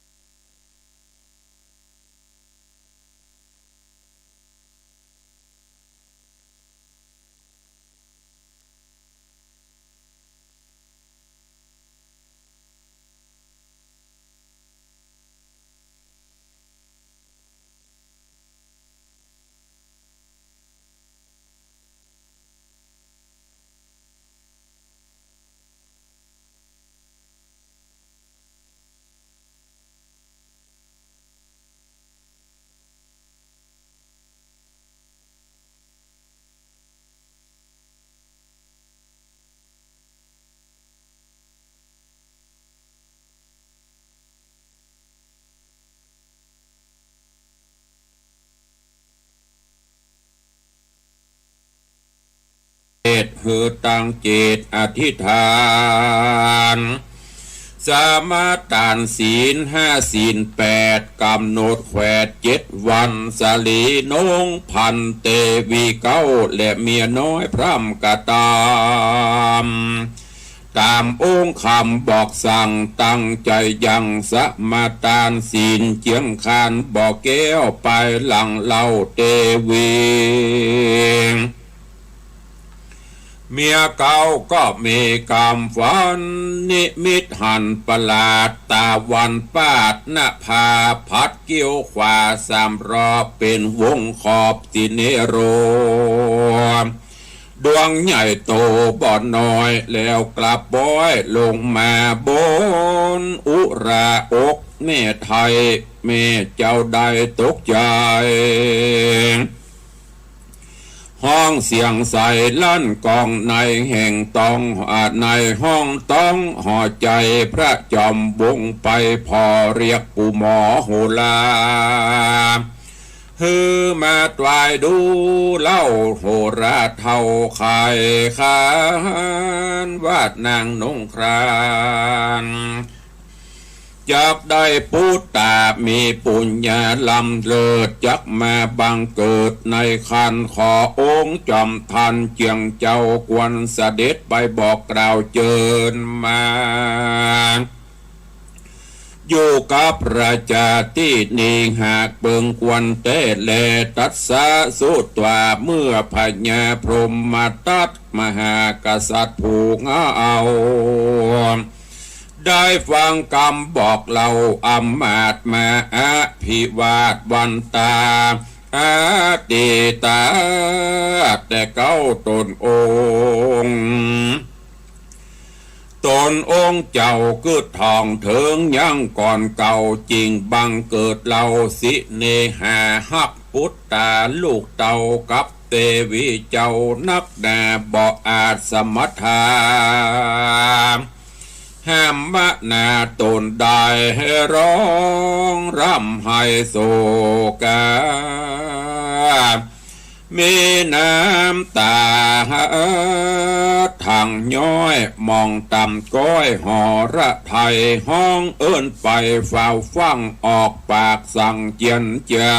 เหตุหื้อตั้งจิตอธิษฐาน สมาตานศีลห้าศีลแปด กำหนดแขวดเจ็ดวัน สลีนงพันเตวีเก๊า และเมียน้อยพร่ำกระตำ ต๋ามองค์คำบอกสั่งตั้งใจ๋ยัง สมาตานศีลเจียงคานบ่อแก้วไปหลังเล่าเตวี เมียเก๊าก็มีกำฝันนิมิตหันประหลาด ตาวันปาดหน้าผาผัดเกี้ยวขวาสามรอบ เป๋นวงขอบสิเนโร ดวง ใหญ่โตบ่น้อย แล้วกราบป้อยลงมาบนอุระอกแม่ไทย แม่เจ้าได้ตกใจ๋ ฮ้องเสียงใสลั่นก้องในแห่งต้อง อ่า ในห้องต้องหอใจ๋ พระจอมวงศ์ไปผ่อเรียกปู่หมอโหรา หื้อมาตวายดูเล่าโหราเฒ่าไขขาน วาดนางนงคราน จักได้ปุตตามีปุญญาล้ำเลิศ จักมาบังเกิดในครรภ์ ขอองค์จอมท่านเจียงเจ้าควรเสด็จไปบอกกล่าวเจิญมา อยู่กับราชาตี้นี้หากเปิงควรแต๊แล ตัสสะสุตวา เมื่อพญาพรหมทัตมหากษัตริย์ผู้งาม ได้ฟังกำบอกเล่าอำมาตย์มาอภิวาทวันตา อาติตา แต่เก้าตนองค์ ตนองค์เจ้ากึ๊ดถ่องเถิงยังก่อนเก่า จึงบังเกิดเล่าสิเนหาฮักปุตตาลูกเต้ากับเตวีเจ้านักหนา บ่อาจสมัทธา ห้ามมนาตนได้ ร้องร่ำไห้โศกา มีน้ำตาทั้งย้อย มองต่ำก้อยหอระไทย ฮ้องเอิ้นไปฝ่าวฟั่ง ออกปากสั่งเจียนจา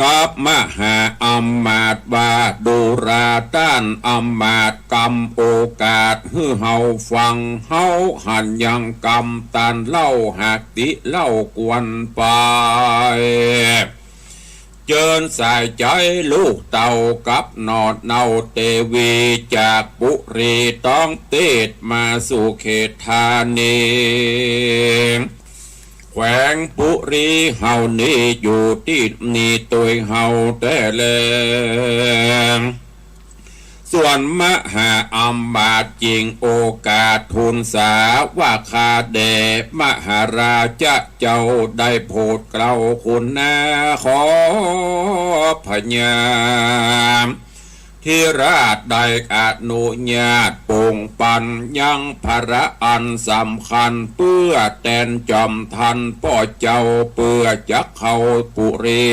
กับมหาอำมาตย์ว่า ดูราต้านอำมาตย์ กำโอกาสหื้อเฮาฟัง เฮาหันยังกำต้านเล่า หากติเล่าควรไป เจิญสายใจ๋ลูกเต้ากับหนอดเนาเตวี จากปุรีต้องเตชมาสู่เขตธานี แขวงปุรีเฮานี้ อยู่ตี้นี้ตวยเฮาแต๊แล ส่วนมหาอำมาตย์จึงโอกาสทูลสาว่า ข้าแด่มหาราชะเจ้า ได้โผดเกล้าคุณนา ขอพญาธิราชได้อนุญาตโป่งปันยังภาระอันสำคัญ เปื้อแตนจอมท่านป้อเจ้า เปื้อจักเข้าปุรี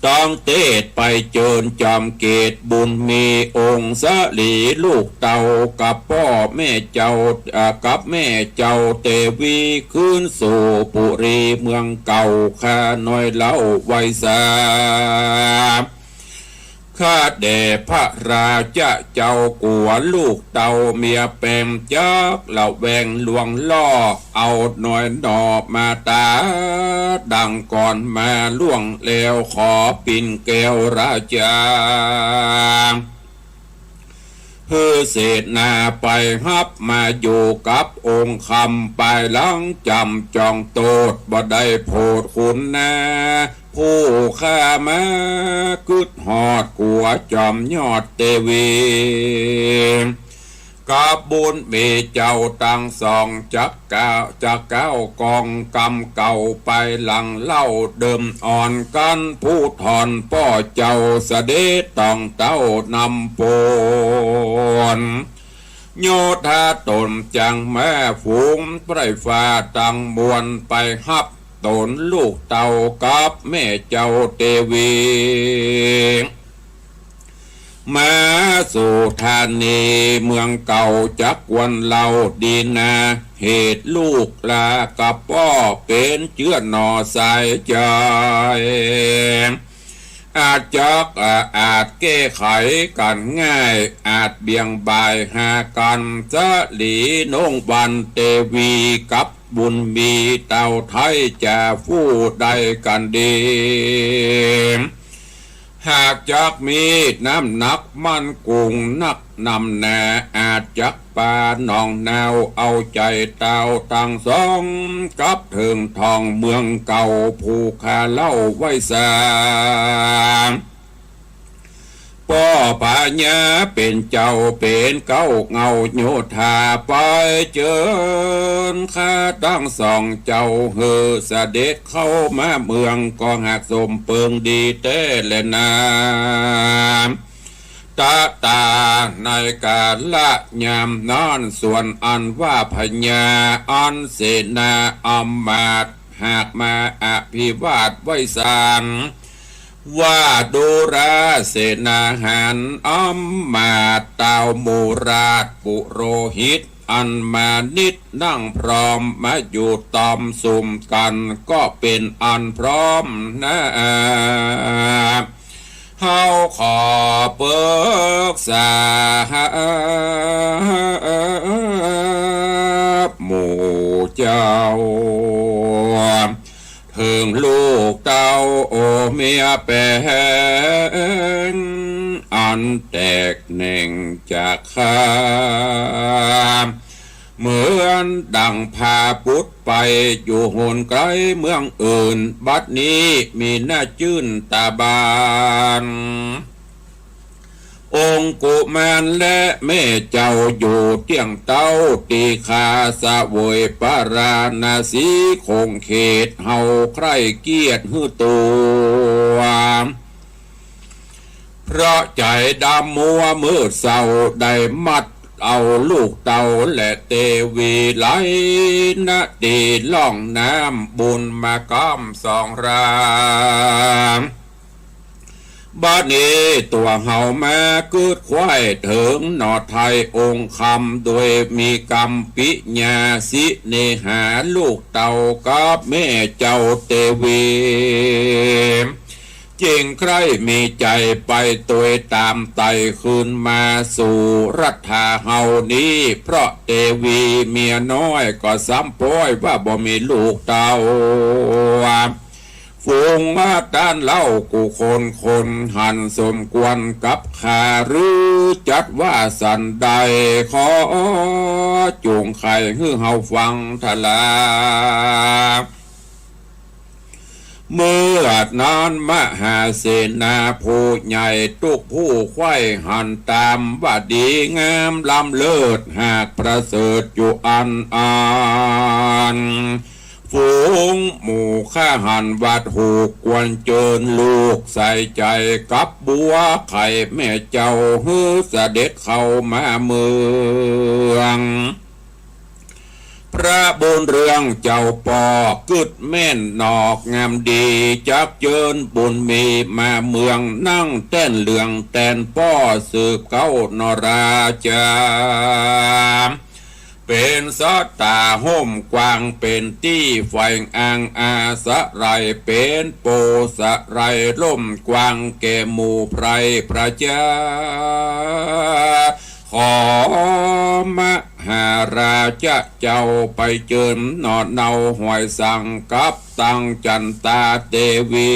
ต้องเตชไปเจิญจอมเกศบุญมีองค์สลีลูกเต้ากับป้อแม่เจ้า อ่า กับแม่เจ้าเตวีคืนสู่ปุรีเมืองเก่า ข้าน้อยเล่าไว้สา ข้าแด่พระราชะเจ้ากั๋วลูกเต้าเมียแป๋มจักละแวงลวงล่อ เอาน้อยหน่อมาต๋าดังก่อนมาล่วงแล้ว ขอปิ่นแก้วราชา หื้อเสนาไปฮับมาอยู่กับองค์คำ ปายหลังจำจองโตษ บ่ได้โผดคุณนา ผู้ข้ามากึ๊ดฮอดกั๋วจอมยอดเตวี กับบุญมีเจ้าตังสอง จักก้าว จักก้าวกองกำเก่าไปหลังเล่า เดิมอ่อนกั๋นผู้ถอนป้อเจ้าเสด็จต้องเต้านำปน โยธาต๋นจังแม่ฝูงไพร่ฟ้าตังมวล ไปฮับต๋นลูกเต้ากับแม่เจ้าเตวี มาสู่ธานีเมืองเก่าจักควรเล่าดีนา เหตุลูกลากับป้อเป๋นเจื้อหน่อสายใจ๋ อาจจัก อาจแก้ไขกั๋นง่าย อาจเบี่ยงบ่ายหากั๋น สลีนงวันเตวีกับบุญมีเต้าไท้จะฟู่ได้กั๋นดี หากจักมีน้ำหนักมั่นคงนักหนา อาจจักปาหนองนาว เอาใจ๋เต้าตังสอง กับเถิงทองเมืองเก่า ผู้ข้าเล่าไว้สา ป้อพญาเป๋นเจ้าเป๋นเก๊าเงาโยธา ไปเจิญข้าตังสองเจ้า หื้อเสด็จเข้ามาเมือง ก็หากสมเปิงดีแต๊แลนา ตะตาในกาละยามนั้น ส่วนอันว่าพญาอันเสนาอำมาตย์ หากมาอภิวาทไหว้สาร ว่าดูราเสนาหารอำมาตย์ เต้าหมู่ราชปุโรหิต อันมานิตนั่งพร้อมมาอยู่ตอมสุมกั๋น ก็เป๋นอันพร้อมนา เฮาขอปึกษาหมู่เจ้า เถิงลูกเต้าโอเมียแป๋ง อันแตกแหน่งจากข้า เหมือนดั่งพาบุตรไปอยู่หนไกลเมืองอื่น บัดนี้มีหน้าจื้นต๋าบาน องค์กุมารและแม่เจ้าอยู่เตี้ยงเต๊า ตี้ข้าเสวยปราณสีคงเขต เฮาใคร่เกียรติหื้อตั๋ว เพราะใจ๋ดำมัวมืดเศร้า ได้มัดเอาลูกเต้าและเตวีไหลนาตี้ล่องน้ำบุญมาก้ำสองรา บัดนี้ตั๋วเฮามากึ๊ดใคว่เถิงหน่อไทยองค์คำ โดยมีกำปิญาสิเนหาลูกเต้ากับแม่เจ้าเตวี จึงใคร่มีใจ๋ไปตวยต๋ามไต่คืนมาสู่รัฐาเฮานี้ เพราะเตวีเมียน้อยก็ซ้ำป๊อยว่าบ่มีลูกเต้า ฝูงมาต้านเล่ากู้คนคน หันสมควรกับข้าหรือจัดว่าสันใด ขอจุ่งไขหื้อเฮาฟังทลา เมื่อนั้นมหาเสนาผู้ใหญ่ตุ๊กผู้ใคว่หันต๋ามว่าดีงามล้ำเลิศหากประเสริฐอยู่อันอัน ฝูงหมู่ข้าหันวัดหูกควรเจิญลูกใส่ใจ๋กับบัวไข่แม่เจ้าหื้อเสด็จเข้ามาเมือง พระบุญเรืองเจ้าป้อกึ๊ดแม่นนอกงามดี จักเจิญบุญมีมาเมือง นั่งแต้นเหลืองแตนป้อสืบเก๊าหน่อราจา เป๋นสัตตาฮ่มกว้างเป๋นตี้แฝงอ้างอาศัย เป๋นโปสะไหล่ฮ่มกว้างแก่หมู่ไพร่ประจา ขอมหาราชะเจ้าไปเจิญหน่อเนาหอยสังกับตังจันตาเตวี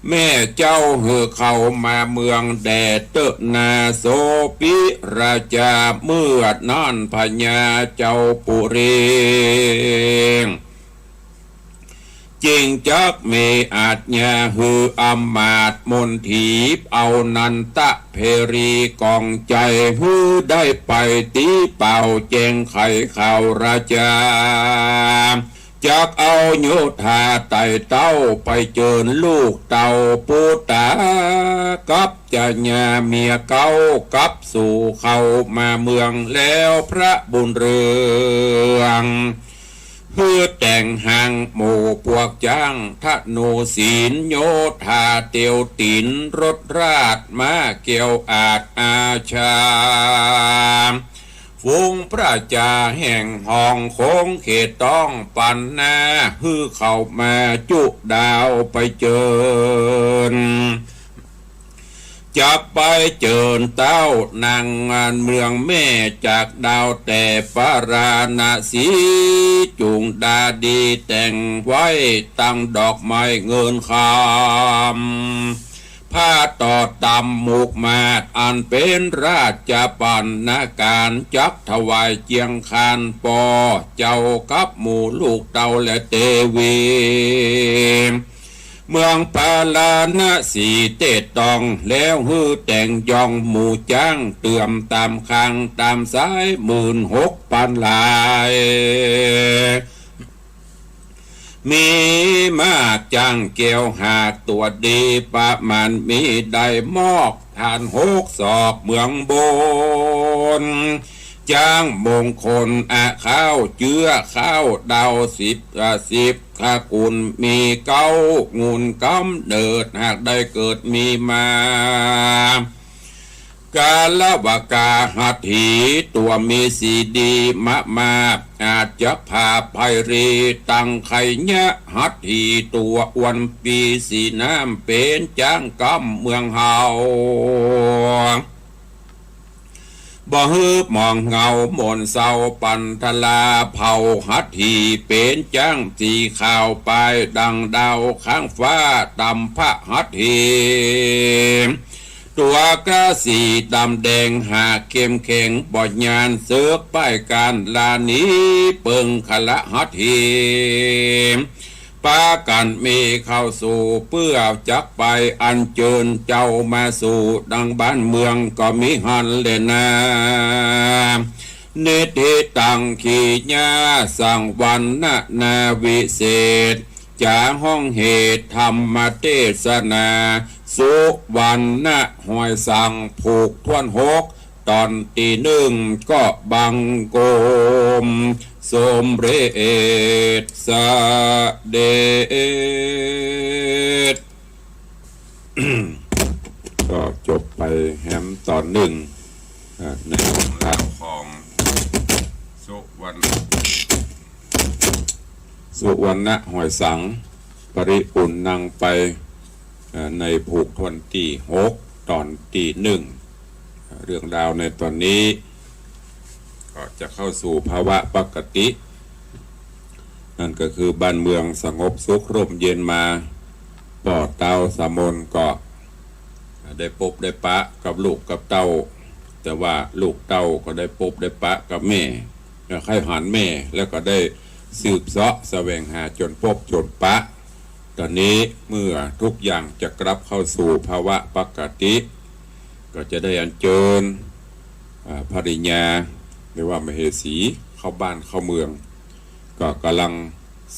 แม่เจ้าหื้อเข้ามาเมืองแด่เต๊อะนา โสภิราจา เมื่อนั้นพญาเจ้าปุรี จึงจักมีอาจญาหื้ออำมาตย์มนถีบเอานันตะเพรีกองใจ๋ หื้อได้ไปตี๋เป่าแจ้งไขข่าวราจา จักเอาโยธาไต่เต้าไปเจิญลูกเต้าปุตตา กับจญาเมียเก๊า กับสู่เข้ามาเมืองแล้วพระบุญเรือง หื้อแต่งหางหมู่ปวกจ๊างธนูศีลโยธาเตียวตี๋นรถราชม้าเกี้ยวอาดอาชา ฝูงประจาแห่งห้องโขงเขตต้องปันนา หื้อเข้ามาจุดาวไปเจิญ จักไปเจิญเต้านางเมืองแม่จากดาวแต่ปาราณสี จุ่งดาดีแต่งไว้ตั้งดอกไม้เงินคำ ผ้าต่อตำหมวกหมาดอันเป๋นราชปัณณการ จักถวายเจียงคานปอเจ้ากับหมู่ลูกเต้าและเตวี เมืองปาราณสีเต้ต้อง แล้วหื้อแต่งยองหมู่จ๊าง เตื่อมต๋ามคางต๋ามสาย หมื่นหกปันหลาย มีม้าจ๊างแก้วห้าตั๋วดี ประมาณมีได้มอก ฐานหกศอกเมืองบน จ๊างมงคลอะข้าวเจื้อข้าวดาวสิบ อ่า สิบขกุล มีเก๊างูลก๋ำเนิด หากได้เกิดมีมา กาละวะกาหัตถี ตั๋วมีสีดีมะมา อาจจะพาภัยรี ตังไคยะหัตถี ตั๋วอ้วนปีสีน้ำ เป๋นจ๊างก๊ำเมืองเฮา บ่หื้อหมองเหงาหม่นเศร้าปันทรา เผ่าหัตถี เป๋นจ๊างสีขาวปายดังดาวข้างฟ้า ตำพระหัตถี ตั๋วกาสีดำแดง หากเข้มแข็งบ่ยาน เสิกป้ายการลาหนี เปิงคละหัตถี ปากั๋นมีเข้าสู่ เปื้อจักไปอัญเจิญเจ้ามาสู่ ดังบ้านเมืองก็มีหั้นแลนา นิทธิตังขีญาสังวรรณนาวิเศษ จ๋าฮ้องเหตุธรรมเตสนา สุวรรณะห้วยสัง ผูกถ้วนหก ต๋อนตี้นึ่ง ก็บังคมสมเร็จเสด็จ ก็จบไปแหมต๋อนนึ่ง อ่า ในเรื่องราวของสุวรรณ สุวรรณะห้วยสัง ปริปุณณังไป อ่า ในผูกถ้วนตี้หก ต๋อนตี้นึ่ง อ่า เรื่องราวในต๋อนนี้ ก็จะเข้าสู่ภาวะปกติ นั่นก็คือบ้านเมืองสงบสุขร่มเย็นมา ป้อเต้าสามนก็ได้ปบได้ปะกับลูกกับเต้า แต่ว่าลูกเต้าก็ได้ปบได้ปะกับแม่ แล้วใค่หันแม่ แล้วก็ได้สืบเสาะแสวงหาจ๋นปบจ๋นปะ ต๋อนนี้เมื่อทุกอย่างจะกลับเข้าสู่ภาวะปกติ ก็จะได้อัญเจิญ อ่า ภริญญา หรือว่ามเหสีเข้าบ้านเข้าเมือง ก็ก่ำลัง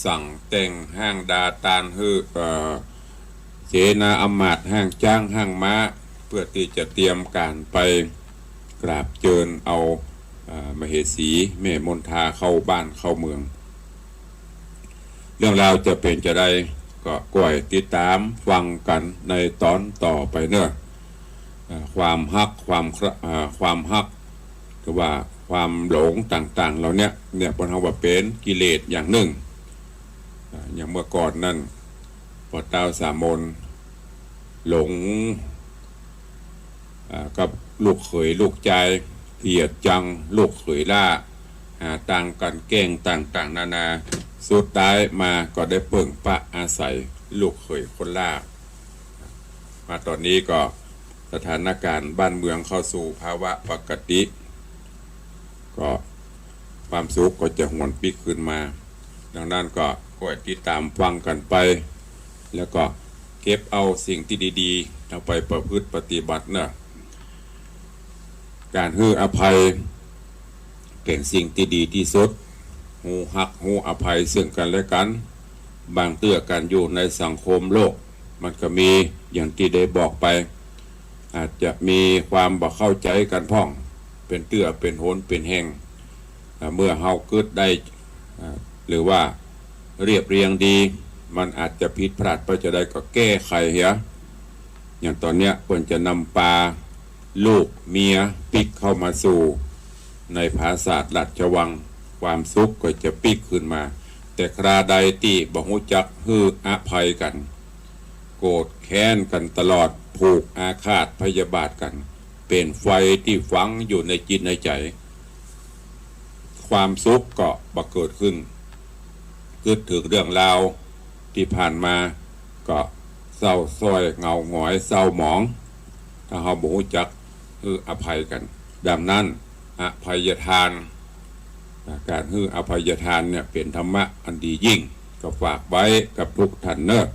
สั่งแต่งฮ้างดาตานหื้อ เอ่อ เสนาอำมาตย์ ฮ้างจ๊างฮ้างม้า เปื้อตี้จะเตรียมก๋านไปกราบเจิญเอา อ่า มเหสีแม่มนทาเข้าบ้านเข้าเมือง เรื่องราวจะเป๋นจาใด ก็ก้อยติดต๋ามฟังกั๋นในต๋อนต่อไปเนาะ อ่า ความฮัก ความใคร่ อ่า ความฮัก หรือว่าความหลงต่างๆ เหล่าเนี้ย เนี่ย เปิ้นฮ้องว่าเป๋นกิเลสอย่างนึ่ง อ่า อย่างเมื่อก่อนนั้น ป้อเต้าสามนหลง อ่า กับลูกเขยลูกจาย เกลียดจังลูกเขยหล้า หาตางกลั่นแกล้งต่างๆ นานา สุดท้ายมาก็ได้เปิ่งปะอาศัยลูกเขยคนหล้า มาต๋อนนี้ก็สถานก๋ารณ์บ้านเมืองเข้าสู่ภาวะปกติ ก็ความสุขก็จะหวนปิ๊กคืนมา ดังนั้นก็ก้อยติดต๋ามฟังกั๋นไป แล้วก็เก็บเอาสิ่งตี้ดีๆ เอาไปประพฤติปฏิบัติเนาะ ก๋านหื้ออภัย เป๋นสิ่งตี้ดีตี้สุด ฮู้ฮักฮู้อภัยเซิ่งกั๋นและกั๋น บางเตื้อก๋านอยู่ในสังคมโลก มันก็มีอย่างตี้ได้บอกไป อาจจะมีความบ่เข้าใจ๋กั๋นพ่อง เป๋นเตื้อเป๋นหนเป๋นแห่ง อ่า เมื่อเฮากึ๊ดได้ อ่า หรือว่าเรียบเรียงดี มันอาจจะผิดพลาดไปจาใดก็แก้ไขเหีย อย่างต๋อนเนี้ยเปิ้นจะนำปาลูกเมียปิ๊กเข้ามาสู่ในผาสาทราชวัง ความสุขก็จะปิ๊กคืนมา แต่คราใดตี้บ่ฮู้จักหื้ออภัยกั๋น โกรธแค้นกั๋นตลอด พ ผูกอาฆาตพยาบาทกั๋น เป๋นไฟตี้ฝังอยู่ในจิตในใจ๋ ความสุขก็บ่เกิดขึ้น กึ๊ดเถิงเรื่องราวตี้ผ่านมาก็เศร้าส้อยเหงาหงอยเศร้าหมอง ถ้าเฮาบ่ฮู้จักหื้ออภัยกั๋น ดังนั้น อภัยทาน ก๋านหื้ออภัยทานเนี่ยเป๋นธรรมะอันดียิ่ง ก็ฝากไว้กับทุกท่านเนาะ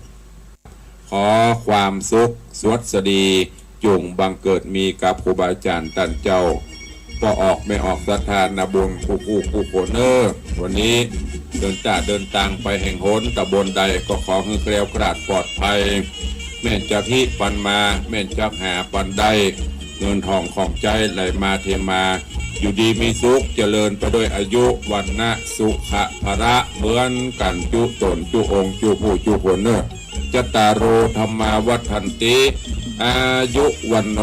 ขอความสุขสวัสดี จุ่งบังเกิดมีกับครูบาอาจ๋ารย์ต้านเจ้า ป้อออกแม่ออกศรัทธานาบุญกู้ๆ กู้คนเนาะ วันนี้เดินตาเดินตางไปแห่งหนตำบลใดก็ขอหื้อแคล้วคลาดปลอดภัย แม่นจักฮิปันมา แม่นจักหาปันได้ เงินทองของใจ๊ไหลมาเทมา อยู่ดีมีสุข เจริญไปด้วยอายุ วรรณะ สุขะ พละ เหมือนกั๋นจุ๊ต๋นจุ๊องค์จุ๊ผู้จุ๊คนเนาะ จัตตาโร ธัมมา วัฑฒันติ อายุ วัณโณ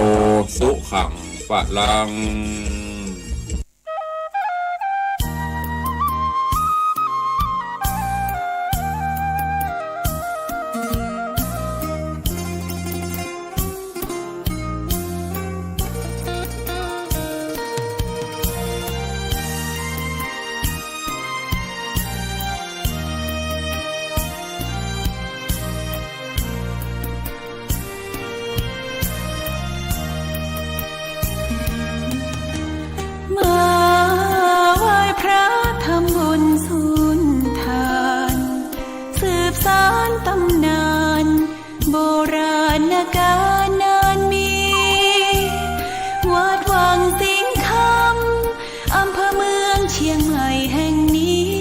สุขัง พลัง มาไหว้พระทำบุญสุนทาน สืบสานตำนาน โบราณกาลนานมี วัดวังสิงห์คำ อำเภอเมืองเชียงใหม่แห่งนี้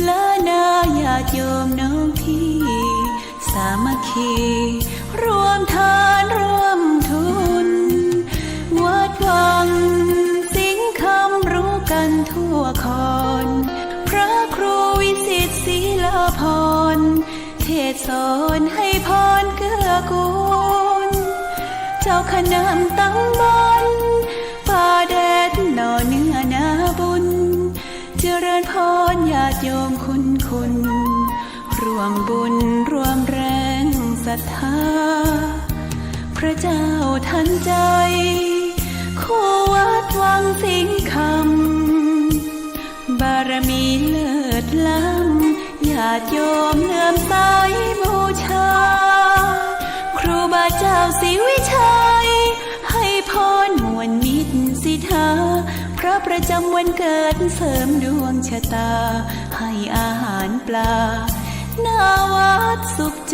และนาญาติโยมน้องพี่ สามัคคี รวมทานร่วมทุน วัดวังสิงห์คำรู้กันทั่วคอน พระครูวิสิทธิ์ศิลาภรณ์ เทศน์สอนให้พรเกื้อกูล เจ้าคณะตำบลป่าแดดหน่อเนื้อนาบุญ เจริญพรญาติโยมคุณคุณ ร่วมบุญร่วมแรงศรัทธา พระเจ้าทันใจ คู่วัดวังสิงห์คำ บารมีเลิศล้ำ ญาติโยมเลื่อมใสบูชา ครูบาเจ้าศรีวิชัย ให้พรมวลมิตรสิทธา พระประจำวันเกิดเสริมดวงชะตา ให้อาหารปลา หน้าวัดสุขใจ